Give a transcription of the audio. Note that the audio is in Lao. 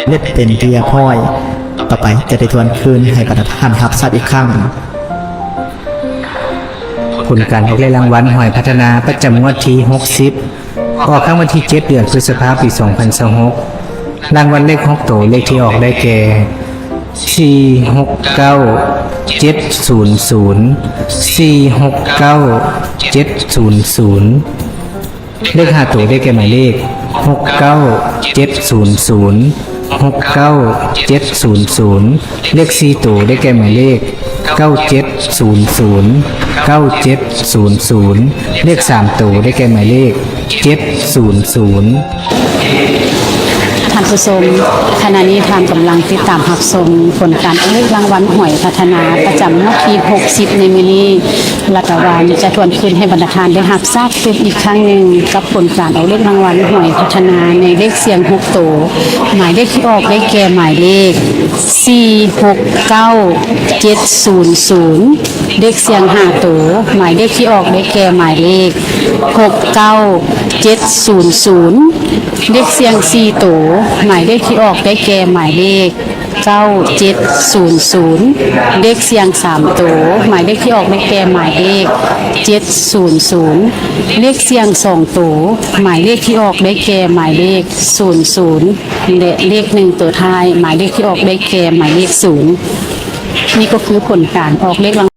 ເລັດເປັນທີ່ຮຽບຮ້ອຍ. ຕໍ່ໄປຈະໄດ້ທວນຄືນໃຫ້ບັນດາທ່ານຮັບຊາບອີກຄັ້ງ. ຜົນການອອກເລກລາງວັນຫວຍພັດທະນາ ປະຈຳງວດທີຫົກສິບ ອອກຄັ້ງວັນທີເຈັດ ເດືອນພຶດສະພາ ປີສອງພັນຊາວຫົກ. ລາງວັນເລກຫົກໂຕ ເລກທີ່ອອກໄດ້ແກ່ ສີ່ຫົກເກົ້າ ເຈັດສູນສູນ ສີ່ຫົກເກົ້າ ເຈັດສູນສູນ. ເລກຫ້າໂຕໄດ້ແກ່ໝາຍເລກ ຫົກເກົ້າ ເຈັດສູນສູນ ຫົກເກົ້າ ເຈັດສູນສູນ. ເລກສີ່ໂຕໄດ້ແກ່ໝາຍເລກ ເກົ້າເຈັດສູນສູນ ເກົ້າເຈັດສູນສູນ. ເລກສາມໂຕໄດ້ແກ່ໝາຍເລກ ເຈັດສູນສູນ. ທ່ານຜູ້ຊົມ, ຂະນະນີ້ທ່ານກຳລັງຕິດຕາມຮັບຊົມຜົນການອອກເລກລາງວັນຫວຍພັດທະນາ ປະຈຳງວດທີຫົກສິບ ໃນມື້ນີ້. ລັດຖະບານຈະທວນຄືນໃຫ້ບັນດາທ່ານໄດ້ຮັບຊາບຕື່ມອີກຄັ້ງໜຶ່ງ ກັບຜົນການອອກເລກລາງວັນຫວຍພັດທະນາ ໃນເລກສ່ຽງຫົກໂຕ, ໝາຍເລກທີ່ອອກໄດ້ແກ່ໝາຍເລກ ສີ່ຫົກເກົ້າ ເຈັດສູນສູນ. ເລກສ່ຽງຫ້າໂຕ, ໝາຍເລກທີ່ອອກໄດ້ແກ່ໝາຍເລກ ຫົກເກົ້າ ເຈັດສູນສູນ. ເລກສ່ຽງສີ່ໂຕ, ໝາຍເລກທີ່ອອກໄດ້ແກ່ໝາຍເລກ ເກົ້າເຈັດສູນສູນ. ເລກສ່ຽງສາມໂຕ, ໝາຍເລກທີ່ອອກໄດ້ແກ່ໝາຍເລກ ເຈັດສູນສູນ. ເລກສ່ຽງສອງໂຕ, ໝາຍເລກທີ່ອອກໄດ້ແກ່ໝາຍເລກ ສູນສູນ ແລະ ເລກໜຶ່ງໂຕທ້າຍ, ໝາຍເລກທີ່ອອກໄດ້ແກ່ໝາຍເລກ ສູນ. ນີ້ກໍຄືຜົນການອອກເລກລາງ